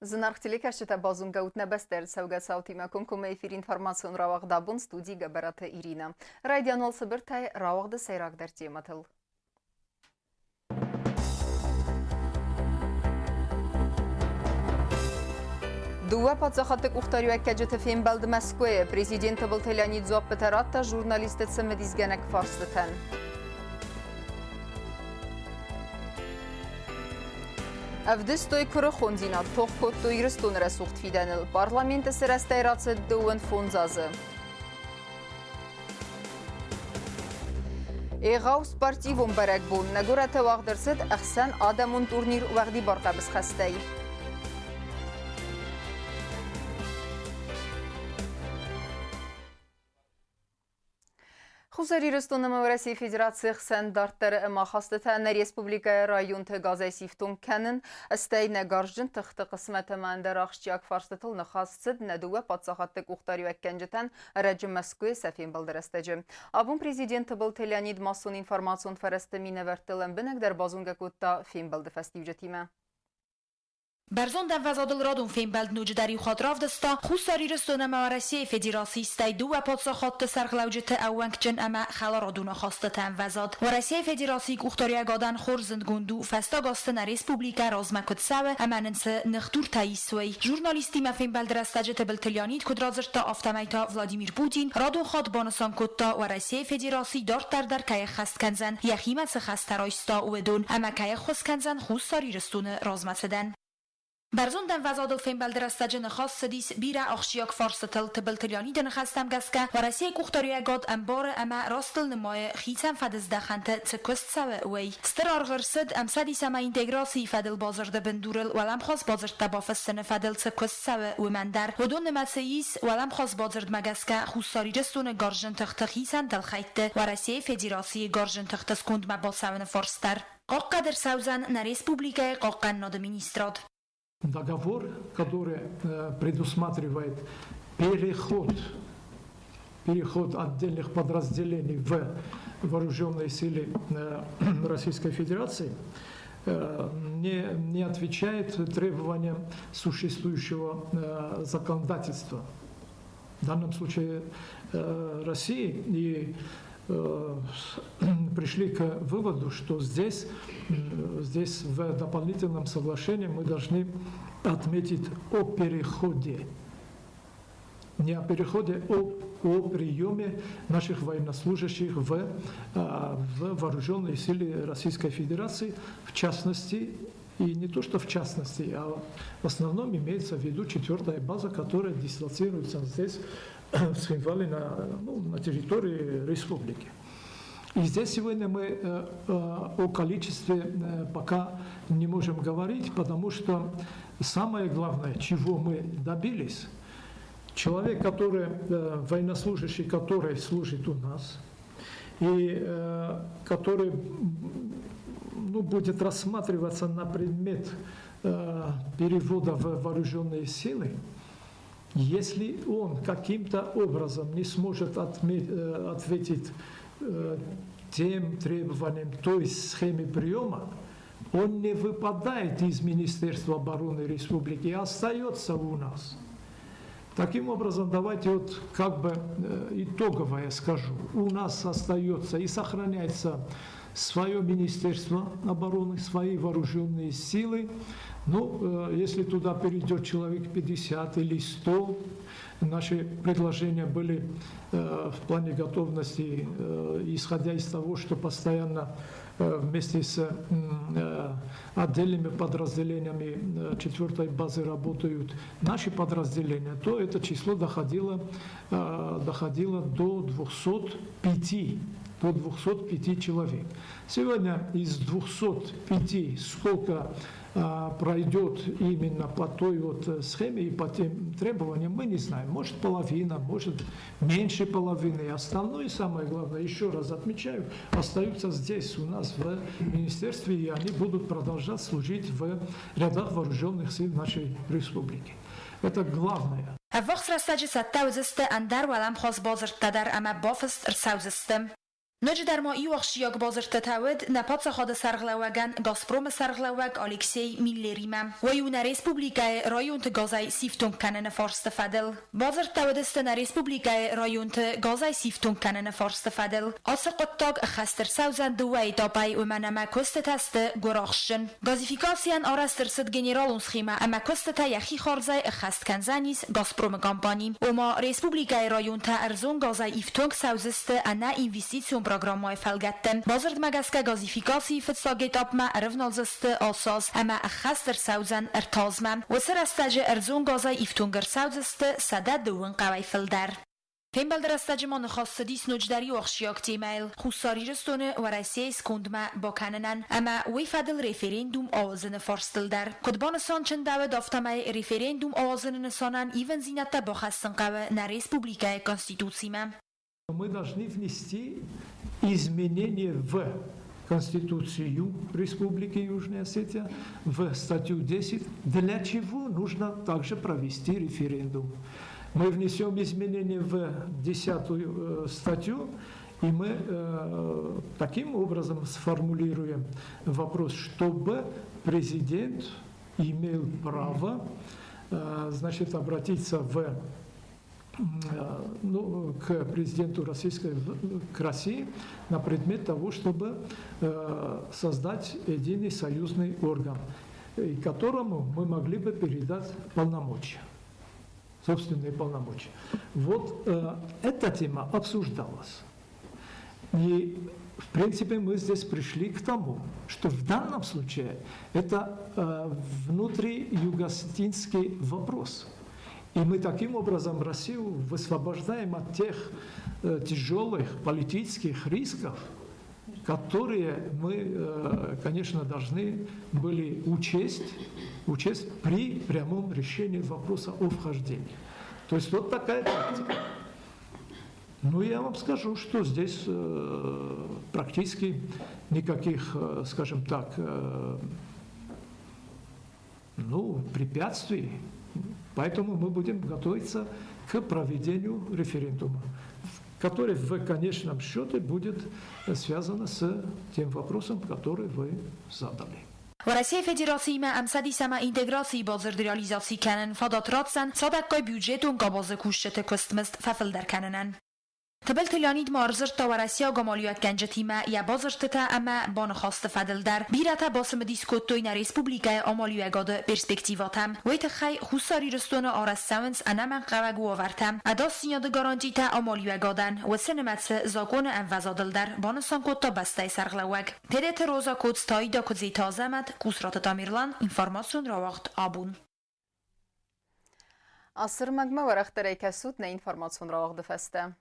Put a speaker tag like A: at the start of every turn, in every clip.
A: Зынаргъ телекӕсджытӕ, базонгӕ ут нӕ бӕстӕ ӕрцӕугӕ цаутимӕ комкоммӕ эфир информацион рауагъд абон студийы Гӕбӕраты Иринӕ. Райдиан уал цыбыртӕй рауагъды сӕйрагдӕр темӕтыл. Дыууӕ паддзахадты къухдариуӕггӕнджыты фембӕлд Мӕскуыйы президент Тыбылты Леонид дзуаппытӕ радта журналистты цымыдисгӕнӕг фарстытӕн. Ӕвдыстой куырыхондзинад, тох кодтой Ирыстоны рӕсугъд фидӕныл. Парламенты сырӕзтӕй рацыд 25 азы. Егъау спортивон бӕрӕгбон нӕ горӕты уагъд ӕрцыд ӕхсӕн адӕмон турнир уӕгъдибар хъӕбысхӕстӕй. Хуссар Ирыстон ӕмӕ Уӕрӕсейы Федерацийы хсӕн дарддӕры ӕмахастытӕ нӕ республикӕйы районты газӕй сифтонг кӕнын, стӕй нӕ гарзджын тыхты хъысмӕт ӕмӕ ӕндӕр ахсджиаг фарстытыл ныхас цыд нӕ дыууӕ паддзахадты къухдариуӕггӕнджытӕн ӕрӕджы Мӕскуыйы сӕ фембӕлды рӕстӕджы. Абон президент Тыбылты Леонид массон информацион фӕрӕзты минӕвӕртты лӕмбынӕгдӕр базонгӕ кодта фембӕлды фӕстиуджытимӕ.
B: Бӕрзонд ӕмвӕзадыл радон фембӕлд ноджыдӕр иу хатт равдыста, Хуссар Ирыстон ӕмӕ Уӕрӕсейы Федерацийы стӕй дыууӕ паддзахадты сӕргълӕуджыты ӕууӕнкджын ӕмӕ хӕларадон ахастыты ӕмвӕзад. Уӕрӕсейы Федерацийы къухдариуӕгадӕн хорз зындгонд у, фӕстаг азты нӕ республикӕ размӕ куыд цӕуы ӕмӕ нын цы ныхдуртӕ ис, уый. Журналисттимӕ фембӕлды рӕстӕджы Тыбылты Леонид куыд радзырдта, афтӕмӕй та Владимир Путин радон хатт банысан кодта, Уӕрӕсейы Федераци дарддӕр дӕр кӕй ӕххӕст кӕндзӕн, йӕхимӕ цы хӕстӕ райста, уыдон ӕмӕ кӕй ӕххуыс кӕндзӕн Хуссар Ирыстоны размӕцыдӕн. Бӕрзонд ӕмвӕзадыл фембӕлды рӕстӕджы ныхас цыдис бирӕ ахсджиаг фарстытыл. Тыбылты Леониды ныхӕстӕм гӕсгӕ, Уӕрӕсейы къухдариуӕгад ӕмбары ӕмӕ растыл нымайы, хицӕн фӕдыздӕхӕнты цы куыст цӕуы, уый. Стыр аргъ ӕрцыд ӕмцӕдис ӕмӕ интеграцийы фӕдыл бадзырды бындурыл уӕлӕмхас бадзырдтӕ бафыссыны фӕдыл цы куыст цӕуы, уымӕн дӕр. Уыдон нымӕцы ис, уӕлӕмхас бадзырдмӕ гӕсгӕ Хуссар Ирыстоны гарзджын тыхты хицӕн дӕлхӕйтты Уӕрӕсейы Федерацийы гарзджын тыхты скондмӕ бацӕуыны фарст дӕр. Хъахъхъӕд ӕрцӕудзӕн нӕ республикӕйы хъахъхъӕнынады министрад.
C: Договор, который предусматривает переход, переход отдельных подразделений в вооруженные силы Российской Федерации, не отвечает требованиям существующего законодательства. В данном случае России. И пришли к выводу, что здесь в дополнительном соглашении мы должны отметить о переходе. Не о переходе, о приеме наших военнослужащих в вооруженные силы Российской Федерации, в частности, и не то что в частности, а в основном имеется в виду четвертая база, которая дислоцируется здесь, в Цхинвале, ну, на территории республики. И здесь сегодня мы о количестве пока не можем говорить, потому что самое главное, чего мы добились, человек, который, военнослужащий, который служит у нас, и который, ну, будет рассматриваться на предмет перевода в вооруженные силы, если он каким-то образом не сможет ответить тем требованиям, той схеме приема, он не выпадает из Министерства обороны республики и остается у нас. Таким образом, давайте вот как бы итоговое скажу. У нас остается и сохраняется свое Министерство обороны, свои вооруженные силы. Ну, если туда перейдет человек 50 или 100, наши предложения были в плане готовности, исходя из того, что постоянно вместе с отдельными подразделениями четвертой базы работают наши подразделения, то это число доходило до 205, до 205 человек. Сегодня из 205 сколько пройдет именно по той вот схеме и по тем требованиям, мы не знаем. Может половина, может меньше половины. И основное, самое главное, еще раз отмечаю, остаются здесь у нас в министерстве, и они будут продолжать служить в рядах вооруженных сил нашей республики. Это главное.
B: Ӕввахс рӕстӕджы цӕттӕ уыдзысты ӕндӕр уӕлӕмхас бадзырдтӕ дӕр ӕмӕ бафыст ӕрцӕудзысты. Ноджыдӕр ма иу ахсджиаг бадзырдтытӕ уыд нӕ паддзахады сӕргълӕууӕгӕн Газпром-ы сӕргълӕууӕг Алексей Миллеримӕ. Уый у нӕ республикӕйы районты газӕй сифтонг кӕныны фарсты фӕдыл. Бадзырдтӕ уыдысты нӕ республикӕйы районты газӕй сифтонг кӕныны фарсты фӕдыл. Ацы хъуыддаг ӕххӕст ӕрцӕудзӕн дыууӕ этапӕй, уымӕн ӕмӕ куыстытӕ сты гуырахстджын. Газификацийӕн арӕзт ӕрцыд генералон схемӕ ӕмӕ куыстытӕ йӕхи хардзӕй ӕххӕст кӕндзӕнис Газпром-ы компани. Ома, республикӕйы районтӕ ӕрдзон газӕй ифтонг цӕудзысты ӕнӕ инвестицион программӕйы фӕлгӕтты. Бадзырдмӕ гӕсгӕ газификацийы фыццаг этапмӕ ӕрывналдзысты ацы аз ӕмӕ ӕххӕст ӕрцӕудзӕн ӕртӕ азмӕ. Уыцы рӕстӕджы ӕрдзон газӕй ифтонг ӕрцӕудзысты 120 хъӕуӕй фылдӕр. Фембӕлды рӕстӕджы ма ныхас цыдис ноджыдӕр иу ахсджиаг темӕйыл Хуссар Ирыстоны Уӕрӕсейы скондмӕ бакӕнынӕн ӕмӕ уый фӕдыл референдум ауадзыны фарстыл дӕр. Куыд банысан чындӕуыд, афтӕмӕй референдум ауадзыны нысанӕн ивындзинӕдтӕ бахӕссын хъӕуы нӕ республикӕйы Конституцимӕ.
C: Мы должны внести изменения в Конституцию Республики Южная Осетия, в статью 10, для чего нужно также провести референдум. Мы внесем изменения в 10 статью, и мы таким образом сформулируем вопрос, чтобы президент имел право значит, обратиться ну, к президенту Российской, к России на предмет того, чтобы создать единый союзный орган, которому мы могли бы передать полномочия, собственные полномочия. Вот эта тема обсуждалась. И, в принципе, мы здесь пришли к тому, что в данном случае это внутриюгосетинский вопрос. И мы таким образом Россию высвобождаем от тех тяжелых политических рисков, которые мы, конечно, должны были учесть при прямом решении вопроса о вхождении. То есть вот такая тактика. Ну, я вам скажу, что здесь практически никаких, скажем так, ну, препятствий. Поэтому мы будем готовиться к проведению референдума, который в конечном счете будет связан с тем вопросом, который вы задали.
B: Уӕрӕсейы Федерациимӕ ӕмцӕдис ӕмӕ интеграцийы бадзырд реализаци кӕнын фадат ратдзӕн цадӕггай бюджетон къабазы кусджыты куыстмызд фӕфылдӕр кӕнынӕн. Тыбылты Леонид ма ӕрдзырдта уӕрӕсейаг амалиуӕггӕнджытимӕ йӕ бадзырдтытӕ ӕмӕ баныхӕсты фӕдыл дӕр. Бирӕтӕ бацымыдис кодтой нӕ республикӕйы амалиуӕгады перспективӕтӕм. Уый тыххӕй Хуссар Ирыстоны арӕзт цӕуынц ӕнӕмӕнгхъӕуӕг уавӕртӕ, ӕдасдзинады гарантитӕ амалиуӕгадӕн, уыцы нымӕцы закъоны ӕмвӕзадыл дӕр, банысан кодта бӕстӕйы сӕргълӕууӕг. Тедеты Роза Коцты Аида, Куыдзеты Азӕмӕт, Къусраты Тамерлан, информацион рауагъд Абон.
A: Ацы рмӕгмӕ уӕрӕхдӕрӕй кӕсут нӕ информацион рауагъды фӕстӕ.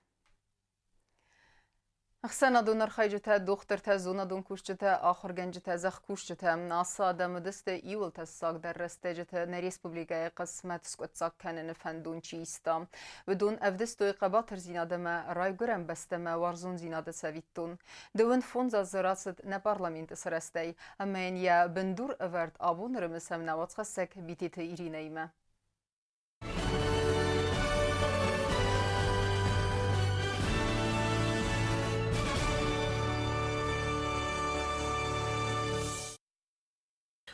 A: Ӕхсӕнадон архайджытӕ, дохтыртӕ, зонадон кусджытӕ, ахуыргӕнджытӕ, зӕхкусджытӕ ацы адӕм уыдысты иууыл тӕссагдӕр рӕстӕджыты нӕ республикӕйы хъысмӕт скъуыддзаг кӕныны фӕндон чи иста. Уыдон ӕвдыстой хъӕбатырдзинад ӕмӕ райгуырӕн бӕстӕмӕ уарзондзинады цӕвиттон. Дыууын фондз азы рацыд нӕ парламенты сырӕзтӕй ӕмӕ йын йӕ бындур ӕвӕрд абон ӕрымысӕм нӕ уацхӕссӕг Битеты Иринӕимӕ.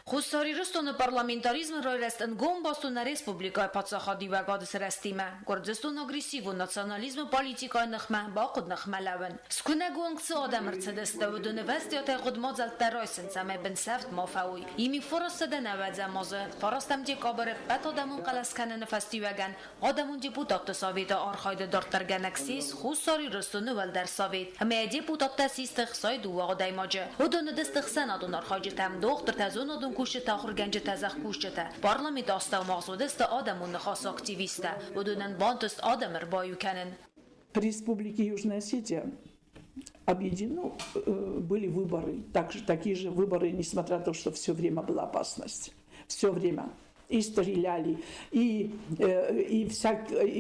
B: Хуссар Ирыстоны парламентаризмы райрӕзт ӕнгом баст у нӕ республикӕйы паддзахадиуӕгады сырӕзтимӕ. Гуырдзыстоны агрессивон национализмы политикӕйы ныхмӕ бахъуыд ныхмӕлӕууын. Скуынӕг онг цы адӕм ӕрцыдысты, уыдоны ӕвӕстиатӕй хъуыд мадзӕлттӕ райсын, цӕмӕй бынсӕфт ма фӕуой. Ими 990 азы фарастӕм декабры ӕппӕт адӕмон хъӕлӕс кӕныны фӕстиуӕгӕн Адӕмон депутатты советы архайды дарддӕргӕнӕг ссис Хуссар Ирыстоны Уӕлдӕр Совет ӕмӕ йӕ депутаттӕ систы 62 адӕймаджы. Уыдон уыдысты ӕхсӕнадон архайджытӕ, дохтыртӕ, зонадон кусджытӕ, ахуыргӕнджытӕ, зӕхкусджытӕ. Парламенты астӕумагъз уыдысты адӕмон ныхасы активисттӕ. Уыдонӕн бантыст адӕмы ӕрбаиу кӕнын.
D: Республики Южная Осетия объединены, были выборы, также, такие же выборы, несмотря на то, что все время была опасность. Все время. И стреляли, и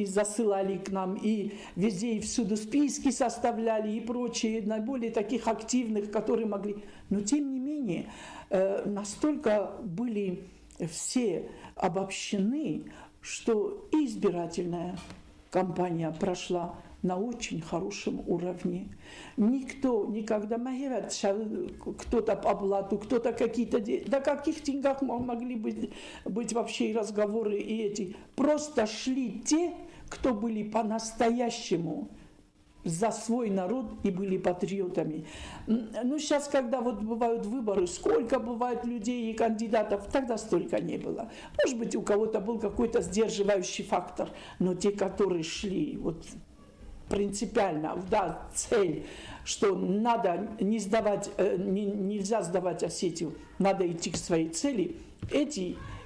D: засылали к нам, и везде, и всюду списки составляли, и прочие, наиболее таких активных, которые могли. Но тем не менее, настолько были все обобщены, что и избирательная кампания прошла на очень хорошем уровне. Никто никогда, кто-то по блату, кто-то какие-то... Да каких деньгах могли быть вообще и разговоры, и эти. Просто шли те, кто были по-настоящему за свой народ и были патриотами. Ну, сейчас, когда вот бывают выборы, сколько бывает людей и кандидатов, тогда столько не было. Может быть, у кого-то был какой-то сдерживающий фактор, но те, которые шли вот принципиально, да, цель, что надо не сдавать, нельзя сдавать Осетию, надо идти к своей цели,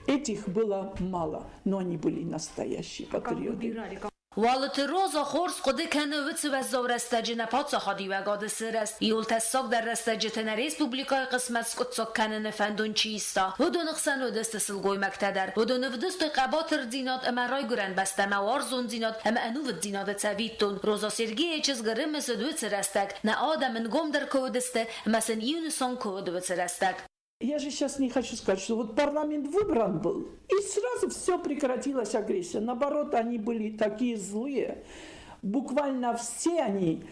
D: этих было мало, но они были настоящие патриоты.
B: Уалыты Роза хорз хъуыды кӕны уыцы уӕззау рӕстӕджы нӕ паддзахадиуӕгады сырӕзт, иууыл тӕссагдӕр рӕстӕджыты нӕ республикӕйы хъысмӕт скъуыддзаг кӕныны фӕндон чи иста, уыдоны хсӕн уыдысты сылгоймӕгтӕ дӕр. Уыдон ӕвдыстой хъӕбатырдзинад ӕмӕ райгуырӕн бӕстӕмӕ уарзондзинад ӕмӕ ӕнувыддзинады цӕвиттон. Роза Сергейы чызг ӕрымысыд уыцы рӕстӕг, нӕ адӕм ӕнгомдӕр куы уыдысты ӕмӕ сын иу нысан куы уыд уыцы рӕстӕг.
D: Я же сейчас не хочу сказать, что вот парламент выбран был, и сразу все прекратилась агрессия. Наоборот, они были такие злые. Буквально все они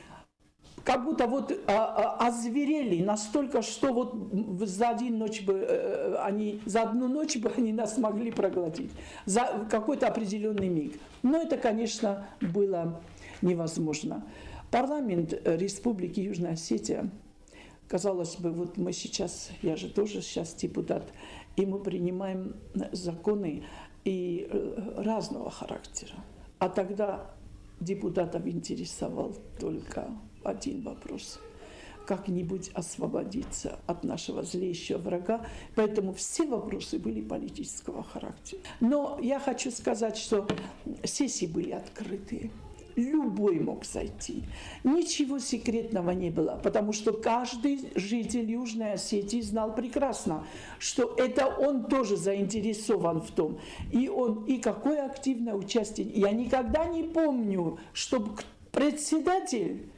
D: как будто вот озверели настолько, что вот за один ночь бы они, за одну ночь бы они нас могли проглотить, за какой-то определенный миг. Но это, конечно, было невозможно. Парламент Республики Южная Осетия, казалось бы, вот мы сейчас, я же тоже сейчас депутат, и мы принимаем законы и разного характера. А тогда депутатов интересовал только один вопрос: как-нибудь освободиться от нашего злейшего врага. Поэтому все вопросы были политического характера. Но я хочу сказать, что сессии были открытые. Любой мог зайти. Ничего секретного не было, потому что каждый житель Южной Осетии знал прекрасно, что это он тоже заинтересован в том. И он, и какое активное участие. Я никогда не помню, чтобы председатель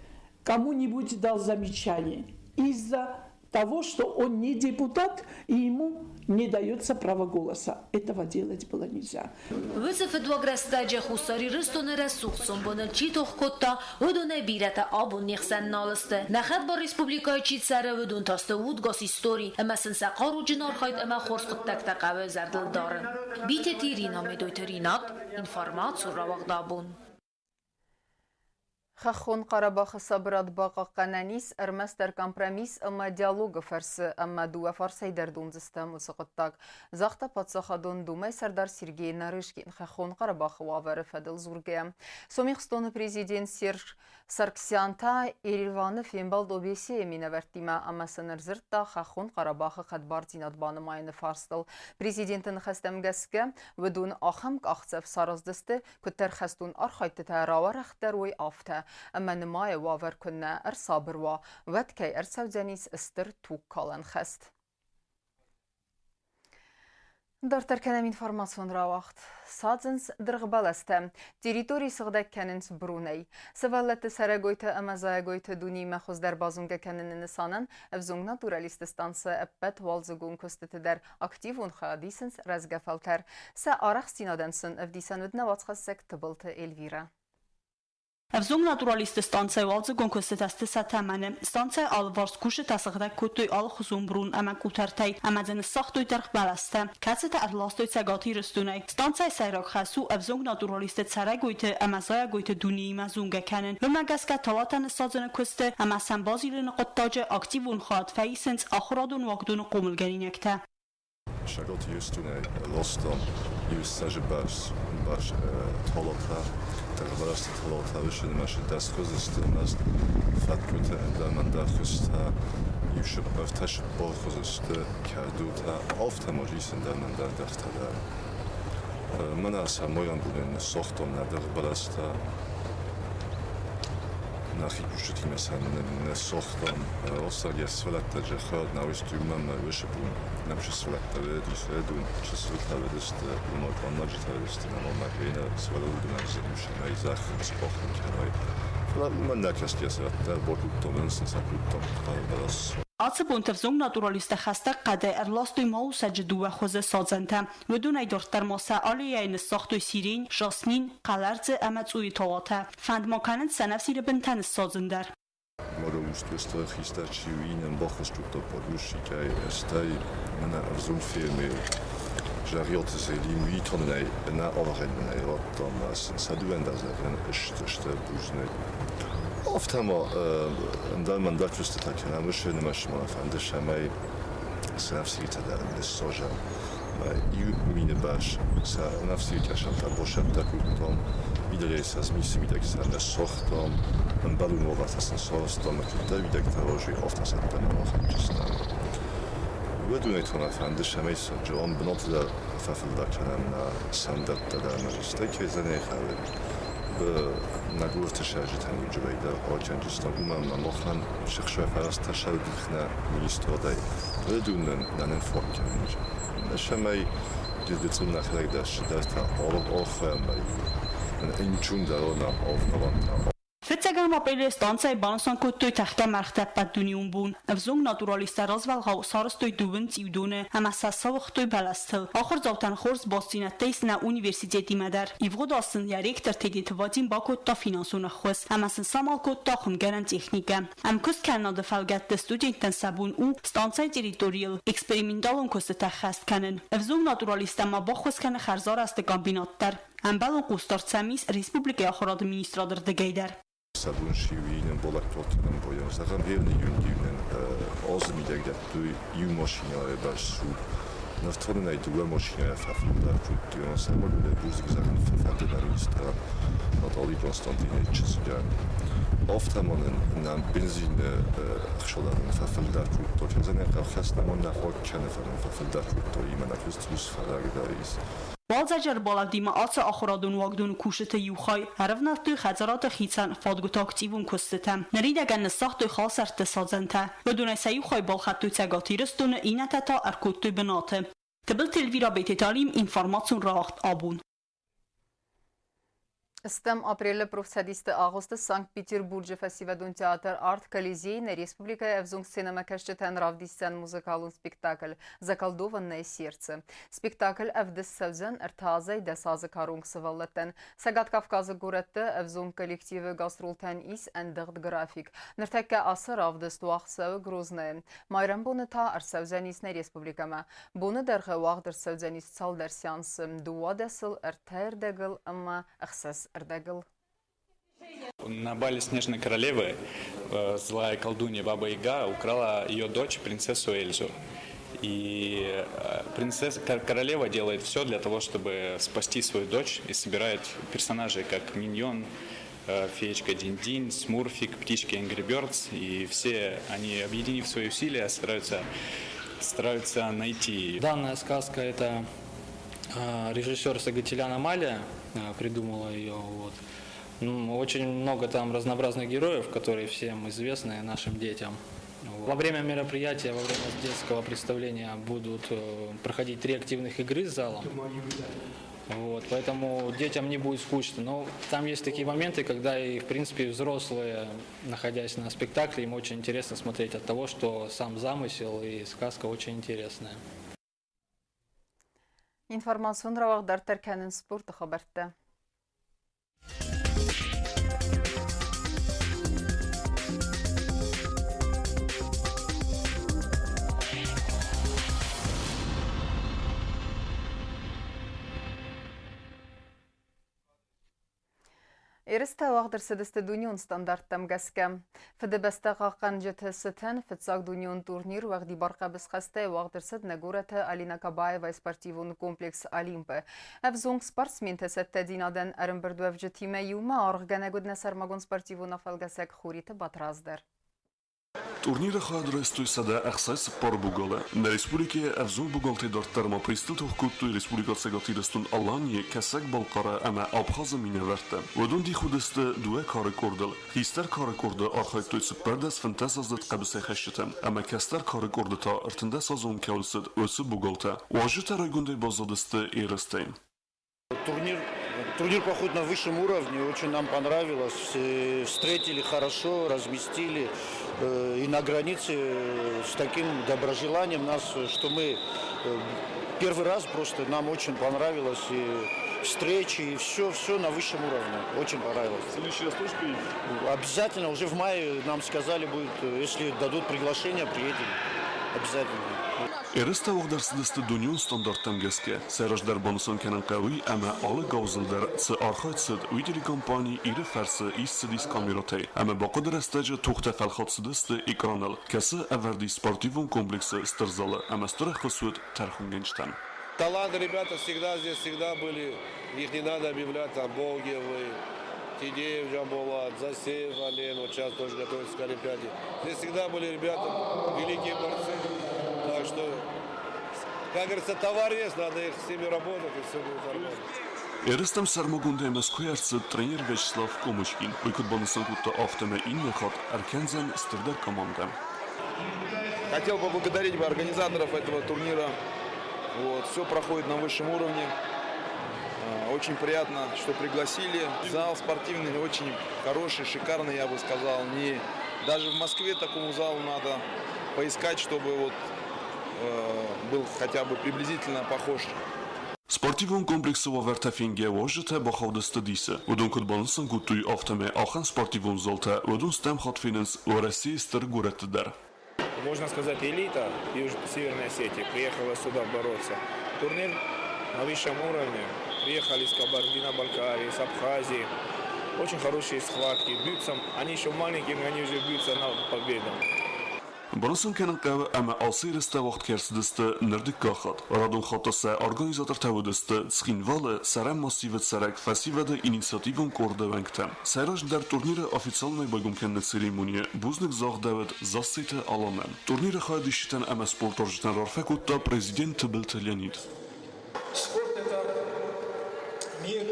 D: кому-нибудь дал замечание из-за того, что он не депутат и ему не дается право голоса. Этого делать было нельзя.
B: Уыцы фыдуаг рӕстӕджы Хуссар Ирыстоны рӕсугъд сомбоныл чи тох кодта, уыдонӕй бирӕтӕ абон не хсӕн нал сты. Нӕ хӕдбар республикӕйы чи цӕры, уыдон та сты удгас истори, ӕмӕ сын сӕ хъаруджын архайд ӕмӕ хорз хъуыддӕгтӕ хъӕуы зӕрдыл дарын. Битеты Ирина, Медойты Ринат, информацион рауагъд Абон.
A: Хӕххон Хъарабахы сабырад бахъахъхъӕнӕн ис ӕрмӕстдӕр компромисс ӕмӕ диалогы фӕрцы, ӕмӕ дыууӕ фарсӕй дӕр домдзыстӕм уыцы хъуыддаг, загъта Паддзахадон Думӕйы сӕрдар Сергей Нарышкин Хӕххон Хъарабахы уавӕры фӕдыл дзургӕйӕ. Сомихстоны президент Серж Саргсян та Ереваны фембӕлд ОБСЕ-йы минӕвӕрттимӕ ӕмӕ сын ӕрдзырдта Хӕххон Хъарабахы хӕдбардзинад банымайыны фарстыл. Президенты ныхӕстӕм гӕсгӕ, уыдон ахӕм къахдзӕф сараздзысты, куыддӕр хӕстон архайдтытӕ рауӕрӕхдӕр уой, афтӕ, ӕмӕ нымайы, уавӕр куыннӕ ӕрсабыр уа, уӕд кӕй ӕрцӕудзӕнис стыр тугкалӕн хӕст. Дарддӕр кӕнӕм информацион рауагъд. Садзынц дыргъбӕлӕстӕ, территори сыгъдӕг кӕнынц бронӕй. Сывӕллӕтты цӕрӕгойты ӕмӕ зайӕгойты дунеимӕ хуыздӕр базонгӕ кӕныны нысанӕн ӕвзонг натуралистты станцы ӕппӕт уалдзыгон куыстыты дӕр активон хайад исынц рӕзгӕ фӕлтӕр. Сӕ арӕхстдзинадӕн сын ӕвдисӕн уыд нӕ уацхӕссӕг Тыбылты Эльвирӕ.
E: Ӕвзонг натуралистты станцӕйы уалдзыгон куыстытӕ сты сӕ тӕмӕны. Станцӕйы алыварс кусджытӕ сыгъдӕг кодтой алыхуызон брон ӕмӕ къутӕртӕй ӕмӕ дзы ныссагътой дыргъбӕлӕстӕ, кӕцытӕ ӕрластой Цӕгат Ирыстонӕй. Станцӕйы сӕйраг хӕс у ӕвзонг натуралистты цӕрӕгойты ӕмӕ зайӕгойты дунеимӕ зонгӕ кӕнын. Уымӕ гӕсгӕ талатӕ ныссадзыны куысты ӕмӕ сӕм базилыны хъуыддаджы активон хайад фӕисынц ахуырадон уагдоны хъомылгӕнинӕгтӕ.
F: Цӕгат Ирыстонӕй ластам иу ссӕдзы бӕрц талатӕ, дыргъбӕлӕсты талатӕ, уыцы нымӕцы дӕсхуызы сты ӕрмӕст фӕткъуытӕ ӕмӕ ӕндӕр хуызтӕ, иу ӕртӕ цыппар хуызы сты кӕрдотӕ, афтӕ ма ис ӕндӕр ӕндӕр дӕргътӕ дӕр. Мӕнӕ сӕ майрӕмбонӕн ныссагътам нӕ дыргъбӕлӕстӕ, нӕхи кусджытимӕ сӕ ныссагътам. Ӕцӕг йӕ сывӕллӕттӕ хӕрд нӕ уыдысты, уымӕн ӕмӕ уыцы бон нӕм сывӕллӕттӕ уыдис, уыдон чысылтӕ уыдысты, уымӕ къаннӕджытӕ уыдысты, нӕ мамӕ Гена сывӕллоны зӕххы сбахын кӕнай. Фӕлӕ уымӕн нӕ кӕсгӕ сывӕллӕттӕ бакодтам, сын сӕ кодтам бӕлас.
E: Ацы бонты ӕвзонг натуралисттӕ хӕстӕг хъӕдӕй ӕрластой малусӕджы дыууӕ хуызы садзӕнтӕ. Уыдонӕй дарддӕр ма сӕ аллейӕйы ныссагътой сирень, жасмин, хъӕлӕрдзы ӕмӕ цъуйы талатӕ. Фӕнд ма кӕнынц сӕнӕфсиры бынтӕ ныссадзын дӕр.
F: Österreich Chiuinen Bachstutter Стӕй мӕнӕ ӕвзонг фермер Жариоты Селим уый ӕнӕ аларӕнӕй радта сӕ дыууӕндӕсӕрӕн стыр бузныг. Афтӕ ма ӕндӕр мӕндаг куыстытӕ кӕнӕм ысӕнымӕсмӕ фӕнды цӕмӕй сӕнӕфсиртӕ дӕр ныссажӕм. Иу мины бӕрц сӕнӕфсиртӕ сӕнтӕ босӕттӕ кодтам, идӕрӕй сӕ змисы мидӕг сӕ ныссагътам, ӕмбӕлон уавӕртӕ сын сарӕзтам, куыддӕр уидӕгтӕ разой, афтӕ цӕттӕ нӕ рахӕсдзыстӕм. Уӕдонӕй та нӕ фӕнды, цӕмӕй сӕ бынаты дӕр фӕфылдӕр кӕнӕм нӕ сӕндӕттӕ дӕр ӕмӕ стӕй кӕй зӕнӕйхӕлы нӕ горты сӕрджытӕн иуджырӕй дӕр акӕнджыстӕм, уымӕн ӕмӕ махӕн сыхсӕфӕрӕзтӕ сӕрдих нӕ министрадӕй уыдонӕн нӕ нын фаг кӕнын. Цӕмӕй гыццыл нӕхӕдӕг дӕр цыдӕртӕ архайӕм ӕнцондӕр нӕ авналӕнтӕ.
E: Фыццӕгӕм апрелы станцӕйы банысан кодтой тӕхгӕ мӕргъты ӕппӕтдунеон бон. Ӕвзонг натуралисттӕ развӕлгъау сарӕзтой дыууын цъиудоны ӕмӕ сӕ сауыгътой бӕлӕстыл. Ахуырдзаутӕн хорз бастдзинӕдтӕ ис нӕ университетимӕ дӕр. Ивгъуыд аз сын йӕ ректор Тедеты Вадим бакодта финансон ӕххуыс ӕмӕ сын самал кодта хуымгӕнӕн техникӕ. Ӕмкуысткӕнынады фӕлгӕтты студенттӕн сӕ бон у станцӕйы территорийыл эксперименталон куыстытӕ ӕххӕст кӕнын. Ӕвзонг натуралисттӕн ма баххуыс кӕны хӕрзарӕзты комбинат дӕр. Ӕмбӕлон хъусдард сӕм ис республикӕйы ахуырады министрады рдыгӕй дӕр.
F: Сабун шиуинен болаккотенен боян зӕгъӕм верни юндиунен азы мидӕг дӕттой иу машинӕйы бӕрц су. Нӕртонӕй дыууӕ машинӕйы фӕфылдӕр кодтой. Сӕрмагондӕй бузныг зӕгъын фӕфӕнды нӕ министрӕн Натали Константины чызгӕн. Афтӕ ма нын нӕм бензины ӕхсӕлӕн фӕфылдӕр кодтой. Кӕдзӕнӕн хъӕрхӕс нӕм нӕ фаг кӕны, фӕлӕ фӕфылдӕр кодтой имӕ нӕ куыст ус фӕрагдӕр ис.
E: Уалдзӕджы ӕрбалӕудимӕ ацы ахуырадон уагдоны кусджыты иу хай ӕрӕвнӕлдтой хӕдзарады хицӕн фадгуыты активон куыстытӕм. Ныридӕгӕн ныссагътой халсӕртты садзӕнтӕ. Уыдонӕй сӕ иу хай балхӕдтой Цӕгат Ирыстоны, иннӕтӕ та ӕркодтой бынаты. Тыбылты Эльвира Бететы Алим, информацион рауагъд абон.
A: Стӕм апрелы профцӕдисты агъуысты Санкт-Петербурджы фӕсивӕдон театр «Арт Колизей» нӕ республикӕйы ӕвзонг сценӕмӕкӕсджытӕн равдисдзӕн музыкалон спектакль «Заколдованное сердце». Спектакль ӕвдыст цӕудзӕн ӕртӕ азӕй дӕс азы кӕронг сывӕллӕттӕн. Цӕгат Кавказы горӕтты ӕвзонг коллективы гастролтӕн ис ӕндыгъд график. Ныртӕккӕ ацы равдыст уагъд цӕуы Грознайы. Майрӕмбоны та ӕрцӕудзӕнис нӕ республикӕмӕ. Боны дӕргъы уагъд ӕрцӕудзӕнис цалдӕр сеансы дыууадӕсыл, ӕртӕ ӕрдӕгыл ӕмӕ ӕхсӕз ӕрдӕгыл.
G: На бале Снежной королевы злая колдунья Баба Яга украла ее дочь, принцессу Эльзу. И принцесса, королева делает все для того, чтобы спасти свою дочь, и собирает персонажей, как Миньон, феечка Динь-Динь, Смурфик, птички Angry Birds, и все они, объединив свои усилия, стараются найти.
H: Данная сказка – это режиссер Сагателян Амалия придумала ее. Вот. Ну, очень много там разнообразных героев, которые всем известны нашим детям. Вот. Во время мероприятия, во время детского представления будут проходить три активных игры с залом. Вот, поэтому детям не будет скучно. Но там есть такие моменты, когда и, в принципе, взрослые, находясь на спектакле, им очень интересно смотреть от того, что сам замысел и сказка очень интересная.
A: Информацион рауагъд дарддӕр кӕнынц спорты хабӕрттӕ. Ерыстӕ уагъд ӕрцыдысты дунеон стандарттӕм гӕсгӕ. Фыдыбӕстӕ хъахъхъӕнджыты цытӕн фыццаг дунеон турнир уӕгъдибар хъӕбысхӕстӕй уагъд ӕрцыд нӕ горӕты Алина Кабаевайы спортивон комплекс «Олимп-ы». Ӕвзонг спортсментӕ цӕттӕдзинадӕн ӕрӕмбырдуӕвджытимӕ иумӕ аргъгӕнӕг уыд нӕ сӕрмагонд спортивон афӕлгӕсӕг Хуриты Батрадз дӕр.
I: Турниры хайад райстой 164 богалы. Нӕ республикӕйы ӕвзонг богалтӕй дарддӕр ма призтыл тох кодтой Республикӕ Цӕгат Ирыстон-Аланийы, Кӕсӕг-Балхъары ӕмӕ Абхазы минӕвӕрттӕ. Уыдон дих уыдысты дыууӕ кары къордыл. Хистӕр кары къорды архайдтой 14-15-аздзыд хъӕбысӕйхӕцджытӕ ӕмӕ кӕстӕр кары къорды та 13 азы онг кӕуыл цыд, уыцы богалтӕ. Уазджытӕ райгондӕй баззадысты ерыстӕй.
J: Турнир проходит на высшем уровне, очень нам понравилось. Все встретили хорошо, разместили. И на границе с таким доброжеланием нас, что мы первый раз просто нам очень понравилось и встречи, и все, все на высшем уровне. Очень понравилось.
I: В следующий раз тоже приедете?
J: Обязательно, уже в мае нам сказали будет, если дадут приглашение, приедем. Обязательно.
I: Ерыстӕ уагъд ӕрцыдысты дунеон стандарттӕм гӕсгӕ. Сӕ раздӕр банысан кӕнын хъӕуы, ӕмӕ алы гауызыл дӕр цы архайд цыд, уый телекомпани Ир-ы фӕрцы ист цыдис камерӕтӕй ӕмӕ бахъуыды рӕстӕджы тохтӕ фӕлхатт цыдысты экраныл, кӕцы ӕвӕрд ис спортивон комплексы стыр залы ӕмӕ стыр ӕххуыс уыд тӕрхонгӕнджытӕн.
K: Таланты ребята всегда здесь, всегда были. Их не надо объявлять, там, Болгевы, Тидеев Джамбулат, Засеев Ален, вот сейчас тоже готовится к Олимпиаде. Здесь всегда были ребята, великие борцы. Так что, как говорится, товар есть, надо их с ними работать, и все будет нормально.
I: Ерыстӕм сӕрмагондӕй Мӕскуыйӕ ӕрцыд тренер Вячеслав Комочкин. Уый куыд банысан кодта, афтӕмӕй иннӕ хатт ӕркӕндзӕн стырдӕр командӕ.
L: Хотел поблагодарить бы организаторов этого турнира. Вот, все проходит на высшем уровне. Очень приятно, что пригласили. Зал спортивный очень хороший, шикарный, я бы сказал. Не, даже в Москве такому залу надо поискать, чтобы вот, был хотя бы приблизительно похож.
I: Спортивон комплексы уавӕртӕ фенгӕ уазджытӕ бахаудысты дисы. Уыдон куыд банысан кодтой, афтӕмӕй ахӕм спортивон залтӕ уыдон стӕм хатт фенынц Уӕрӕсейы стыр горӕтты дӕр.
M: Можно сказать, элита Северной Осетии приехала сюда бороться. Турнир на высшем уровне. Приехали из Кабардино-Балкарии, с Абхазии. Очень хорошие схватки. Бьются, они еще маленькие, но они уже бьются на победу.
I: Банысан кӕнын хъӕуы ӕмӕ ацы ерыстӕ уагъд кӕй ӕрцыдысты ныр дыккаг хатт. Радон хатт та сӕ организатортӕ уыдысты Цхинвалы цӕрӕн массивы цӕрӕг фӕсивӕды инициативон къорды уӕнгтӕ. Сӕйраджыдӕр турниры официалонӕй байгом кӕныны церемонийы бузныг загъдӕуыд Зассеты Аланӕн. Турниры хайадисджытӕн ӕмӕ спортуарзджытӕн раарфӕ кодта президент Тыбылты Леонид.
N: Спорт – это мир,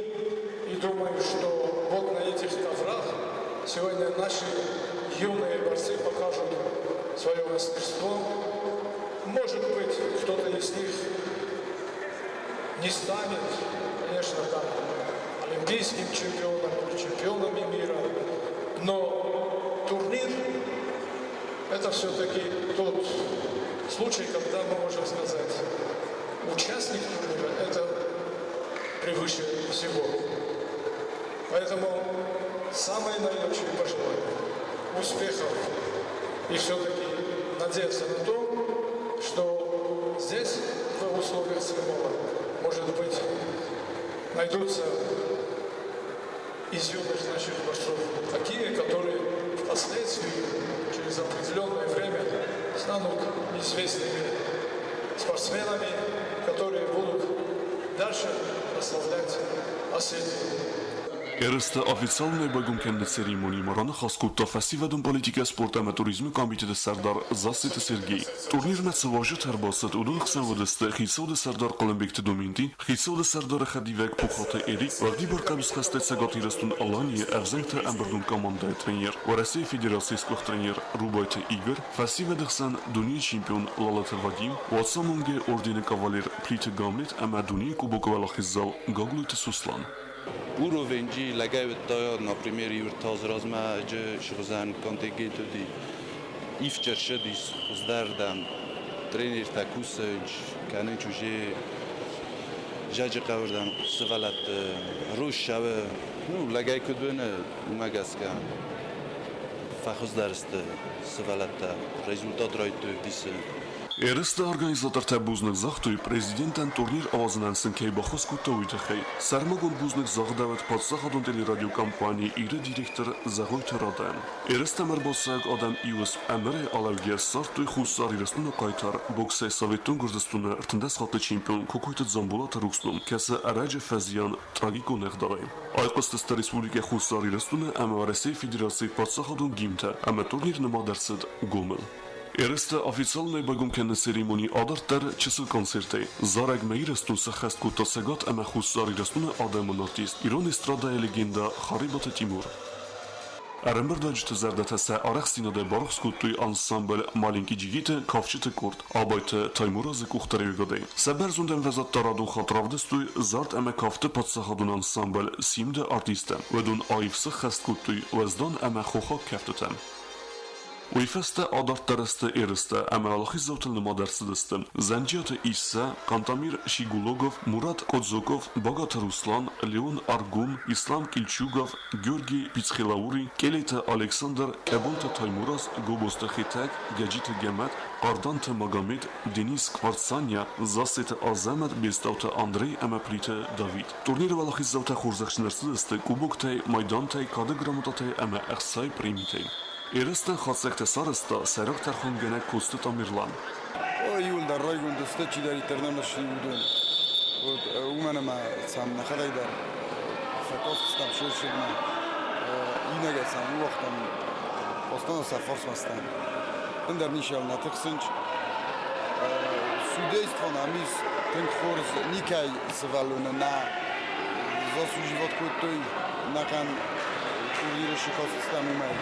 N: и думаю, что вот на этих коврах сегодня наши юные борцы покажут свое мастерство. Может быть, кто-то из них не станет, конечно, там, олимпийским чемпионом или чемпионами мира, но турнир – это все-таки тот случай, когда мы можем сказать, участник турнира – это превыше всего. Поэтому самые наилучшие пожелания, успехов и все-таки надеяться на то, что здесь, в условиях Цхинвала, может быть, найдутся из юных наших борцов такие, которые впоследствии, через определенное время, станут известными спортсменами, которые будут дальше прославлять Осетию.
I: Ерысты официалонӕй байгом кӕныны церемонийы ма раныхас кодта фӕсивӕдон политикӕ, спорт ӕмӕ туризмы комитеты сӕрдар Зассеты Сергей. Турнирмӕ цы уазджытӕ ӕрбацыд, уыдоны хсӕн уыдысты Хицауады сӕрдар Хъуылымбегты Доменти, Хицауады сӕрдары хӕдивӕг Пухаты Эрик, уӕгъдибар хъӕбысхӕстӕй Цӕгат Ирыстон-Аланийы ӕвзӕнгты ӕмбырдон командӕйы тренер, Уӕрӕсейы Федерацийы сгуыхт тренер Рубайты Игорь, фӕсивӕды хсӕн дунейы чемпион Лалыты Вадим, Уацамонгӕйы ордены кавалер Плиты Гамлет ӕмӕ дунейы кубокы уӕлахиздзау Гаглойты Сослан.
O: Уровень джи лӕгӕй например, иврт размӕ джи шгъзӕн контингент уыди. Ивд ӕрцыдис хуыздӕрдӕм. Тренертӕ кусынц, кӕнынц уже зӕджы хъӕуырдӕм сывӕллӕтты рус цӕуы, ну, лӕгӕй куыд уыны, уымӕ гӕсгӕ фӕхуыздӕр сты сывӕллӕттӕ, результат райдыдтой ӕвдисын.
I: Ерысты организатортӕ бузныг загътой президентӕн турнир ауадзынӕн сын кӕй баххуыс кодта, уый тыххӕй. Сӕрмагонд бузныг загъдӕуыд паддзахадон телерадиокомпани Ир-ы директор Зӕгъойты Радайӕн. Ерыстӕм ӕрбацӕуӕг адӕм иу ӕмырӕй алӕугӕ ссардтой Хуссар Ирыстоны хъайтар, боксӕй Советон Гуырдзыстоны 13 хатты чемпион Кокойты Дзамболаты рухс ном, кӕцы ӕрӕджы фӕзиан трагикон ӕгъдауӕй. Айхъуыстысты Республикӕ Хуссар Ирыстоны ӕмӕ Уӕрӕсейы Федерацийы паддзахадон гимнтӕ ӕмӕ турнир нымад ӕрцыд гомыл. Ерысты официалонӕй байгом кӕныны церемони адарддӕр чысыл концертӕй. Зарӕг Мӕ Ирыстон сӕххӕст кодта Цӕгат ӕмӕ Хуссар Ирыстоны адӕмон артист, ирон эстрадӕйы легендӕ Харебаты Тимур. Ӕрӕмбырдуӕвджыты зӕрдӕтӕ сӕ арӕхстдзинадӕй барухс кодтой ансамбль Маленький джигиты кафджыты къорд Абайты Таймуразы къухдариуӕгадӕй. Сӕ бӕрзонд ӕмвӕзад та радон хатт равдыстой зард ӕмӕ кафты паддзахадон ансамбль Симды артисттӕ. Уыдон аив сӕххӕст кодтой уӕздан ӕмӕ хохаг кӕфтытӕ. Уый фӕстӕ адарддӕр сты ерыстӕ ӕмӕ уӕлахиздзаутыл нымад ӕрцыдысты Зӕнджиаты Иссӕ, Хъантамир Шигулогов, Мурат Къодзоков, Багаты Руслан, Леон Аргун, Ислам Кильчугов, Георгий Пицхелаури, Къелеты Александр, Къӕбулты Таймураз, Гобозты Хетӕг, Гӕджиты Гӕмӕт, Хъарданты Магомед, Денис Кварцания, Зассеты Азӕмӕт, Бестауты Андрей ӕмӕ Плиты Давид. Турниры уӕлахиздзаутӕ хорзӕхджын ӕрцыдысты кубоктӕй, майдантӕй, кады грамотатӕй ӕмӕ ӕхцайы премитӕй. Ерыстӕн хатдзӕгтӕ сарӕзта сӕйраг тӕрхонгӕнӕг Коцты Тамерлан.
P: Иуылдӕр райгонд сты, чидӕриддӕр нӕм ссыди, уыдон. Вот, уымӕн ӕмӕ сӕм нӕхӕдӕг дӕр фӕкастыстӕм се ссыдмӕ. Иннӕгӕй сӕм ныууагътам, постоянно сӕ фарсмӕ стӕм. Ӕндӕр ничиуал нӕ тыхсынч. Судейство нӕм ис тынг хорз, никӕй сывӕллоны нӕ засуживать кодтой, нӕхъӕн турниры сыхӕстыстӕм уымӕй.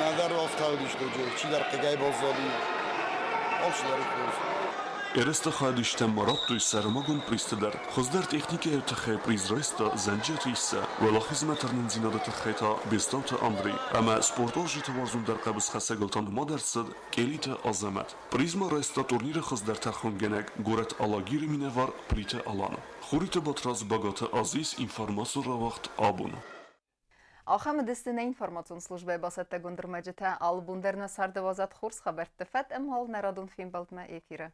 P: Нӕдӕр афтӕ уыдис доджы, чидӕр хъыгӕй баззади, алчидӕр хорз.
I: Ерысты хайадисджытӕ ма радтой сӕрмагонд призтӕ дӕр. Хуыздӕр техникӕйы тыххӕй приз райста Зӕнджиаты Иссӕ, уӕлахизмӕ тырнындзинады тыххӕй та Бестауты Андрей ӕмӕ спортуарзджыты уарзондӕр хъӕбысхӕцӕгыл та нымад ӕрцыд Къелиты Азӕмӕт. Приз ма райста турниры хуыздӕр тӕрхонгӕнӕг горӕт Алагиры минӕвар Плиты Алан. Хуриты Батрадз, Багаты Азиз, информацион рауагъд абон.
A: Ахӕм уыдысты нӕ информацион службӕйы бацӕттӕгонд ӕрмӕджытӕ. Алы бон дӕр нӕ царды уадзӕд хорз хабӕртты фӕд ӕмӕ нӕ радон фембӕлдмӕ эфиры.